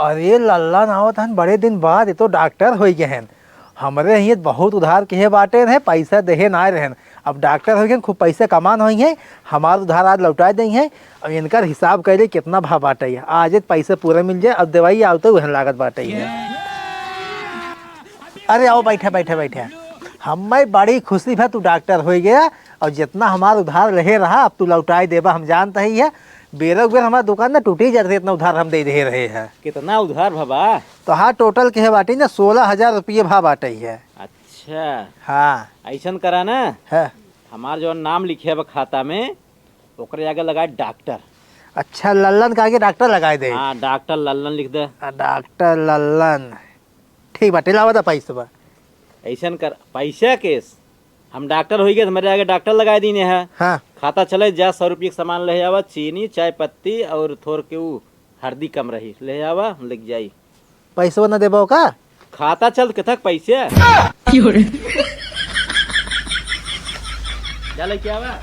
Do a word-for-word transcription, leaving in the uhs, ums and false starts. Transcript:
अरे लल्लन, आवत हन बड़े दिन बाद, ये तो डॉक्टर होइ गए हैं। हमरे हियाँ बहुत उधार किहे बाटे रहे, पैसा देहे नाय रहन। अब डॉक्टर होइ गए, खूब पैसा कमान होइ है, हमार उधार आज लौटाय देइ है। अब इनकर हिसाब कइले कितना भा बाटे है, आज एक पैसा पूरा मिल जाए, अब दवाई आवते उहन लागत बाटे है। अरे आओ, बैठे, बैठे, बैठे। हमें बड़ी खुशी भा तू डॉक्टर होइ गया, और जितना हमार उधार रहे रहा, अब तू लौटाय देबा, हम जानत ही है। बेरो बेर हमार दुकान ना टूटी जात रहे, इतना उधार हम दे दे रहे हैं। कितना उधार भा बा? तो हाँ, टोटल किहे बाटी ना, सोलह हजार रुपये भा बाटे है। अच्छा। हाँ। ऐसन करा ना, हाँ। हमार जौन नाम लिखे बा खाता में, ओकरे आगे लगाए डॉक्टर। अच्छा, लल्लन का आगे डॉक्टर लगाए दे। हाँ, डॉक्टर लल्लन लिख दे। आ, डॉक्टर लल्लन। ठीक बाटे, लावा दा पैसवा। ऐसन कर, पैसा केस, हम डॉक्टर होइ गए, हमरे आगे डॉक्टर लगाए दीने है। हाँ। खाता चले जा, सौ रुपये के सामान ले आवा, चीनी, चाय पत्ती और थोर के ऊ हरदी कम रही, ले आवा, हम लेके जाई। पैसवा न देबो का? खाता चल के थक पैसे। क्या लेके आवा?